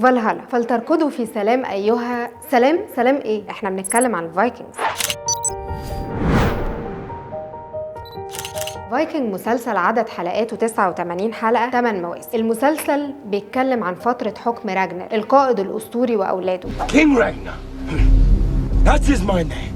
فالهالا، فلتركضوا في سلام ايها سلام. سلام ايه؟ احنا بنتكلم عن الفايكنجز. فايكنج مسلسل عدد حلقاته 89 حلقة، 8 مواسم. المسلسل بيتكلم عن فترة حكم راجنر القائد الأسطوري وأولاده. King Ragnar. That is my name.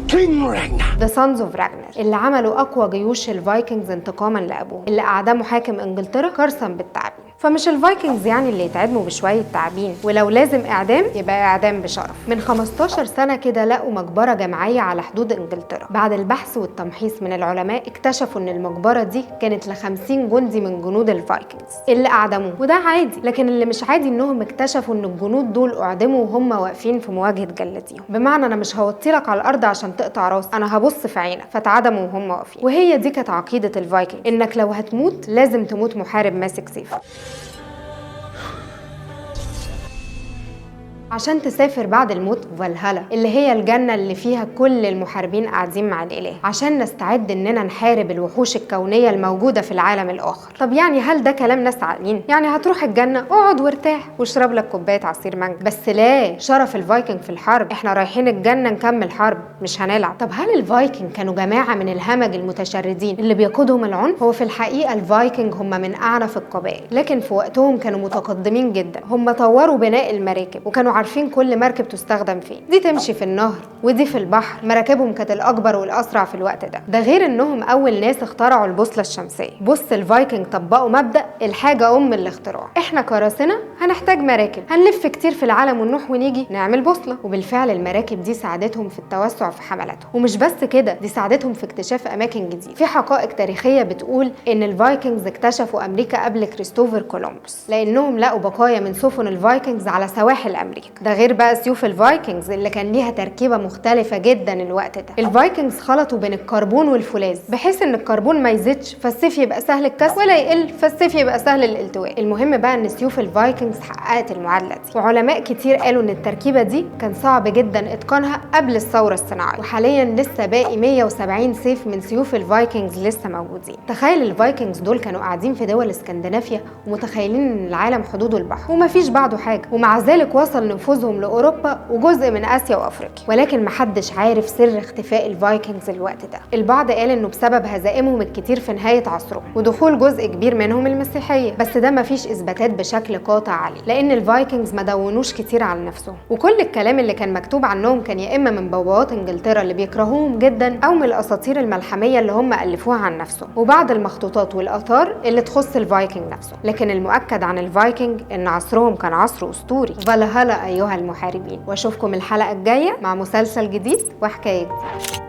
King Ragnar. The Sons of Ragnar اللي عملوا أقوى جيوش الفايكنجز انتقاما لأبوه اللي أعدموا حاكم إنجلترا كرسا بالتعابين. فمش الفايكنجز يعني اللي يتعدموا بشوية تعابين، ولو لازم إعدام يبقى إعدام بشرف. من 15 سنة كده لقوا مقبرة جماعية على حدود إنجلترا. بعد البحث والتمحيص من العلماء اكتشفوا إن المقبرة دي كانت ل50 جندي من جنود الفايكنجز اللي أعدموه، وده عادي. لكن اللي مش عادي إنهم اكتشفوا إن الجنود دول أعدموا وهم واقفين في مواجهة جلاديهم، بمعنى أنا مش هوطيلك على الأرض عشان تقطع راسي، أنا هبص في عينك. فاتعدموا وهم واقفين. وهي دي كانت عقيدة الفايكنج، إنك لو هتموت لازم تموت محارب ماسك سيف عشان تسافر بعد الموت فالهالا اللي هي الجنة اللي فيها كل المحاربين قاعدين مع الإله، عشان نستعد إننا نحارب الوحوش الكونية الموجودة في العالم الآخر. طب يعني هل ده كلام ناس عاقلين؟ يعني هتروح الجنة اقعد وارتاح واشرب لك كوباية عصير مانجا؟ بس لا، شرف الفايكنج في الحرب، احنا رايحين الجنة نكمل حرب مش هنلعب. طب هل الفايكنج كانوا جماعة من الهمج المتشردين اللي بيقودهم العنف؟ هو في الحقيقة الفايكنج هم من أعنف القبائل، لكن في وقتهم كانوا متقدمين جدا. هم طوروا بناء المراكب وكانوا عارفين كل مركب تستخدم فين، دي تمشي في النهر ودي في البحر. مراكبهم كانت الاكبر والاسرع في الوقت ده. ده غير انهم اول ناس اخترعوا البوصلة الشمسية. بص الفايكنج طبقوا مبدا الحاجة ام الاختراع، احنا كراسنا هنحتاج مراكب، هنلف كتير في العالم ونروح ونيجي نعمل بوصله. وبالفعل المراكب دي ساعدتهم في التوسع في حملاتهم، ومش بس كده، دي ساعدتهم في اكتشاف اماكن جديدة. في حقائق تاريخية بتقول ان الفايكنجز اكتشفوا امريكا قبل كريستوفر كولومبوس، لانهم لقوا بقايا من سفن الفايكنجز على سواحل امريكا. ده غير بقى سيوف الفايكنجز اللي كان ليها تركيبه مختلفة جدا الوقت ده. الفايكنجز خلطوا بين الكربون والفولاذ بحيث ان الكربون ما يزيدش فالسيف يبقى سهل الكسر، ولا يقل فالسيف يبقى سهل الالتواء. المهم بقى ان سيوف الفايكنجز حققت المعادلة دي، وعلماء كتير قالوا ان التركيبة دي كان صعب جدا اتقانها قبل الثورة الصناعية، وحاليا لسه باقي 170 سيف من سيوف الفايكنجز لسه موجودين. تخيل الفايكنجز دول كانوا قاعدين في دول اسكندنافيا ومتخيلين ان العالم حدوده البحر ومفيش بعده حاجة، ومع ذلك وصل نفوذهم لاوروبا وجزء من اسيا وافريقيا. ولكن محدش عارف سر اختفاء الفايكنجز الوقت ده. البعض قال انه بسبب هزائمهم الكتير في نهاية عصرهم ودخول جزء كبير منهم المسيحية، بس ده مفيش اثباتات بشكل قاطع عليه، لان الفايكنجز ما دونوش كتير على نفسهم، وكل الكلام اللي كان مكتوب عنهم كان يا اما من بوابات انجلترا اللي بيكرهوهم جدا، او من الاساطير الملحميه اللي هم الفوها عن نفسهم، وبعض المخطوطات والاثار اللي تخص الفايكنج نفسه. لكن المؤكد عن الفايكنج ان عصرهم كان عصر اسطوري. فالهالا ايها المحاربين، واشوفكم الحلقة الجاية مع مسلسل جديد وحكاية جديدة.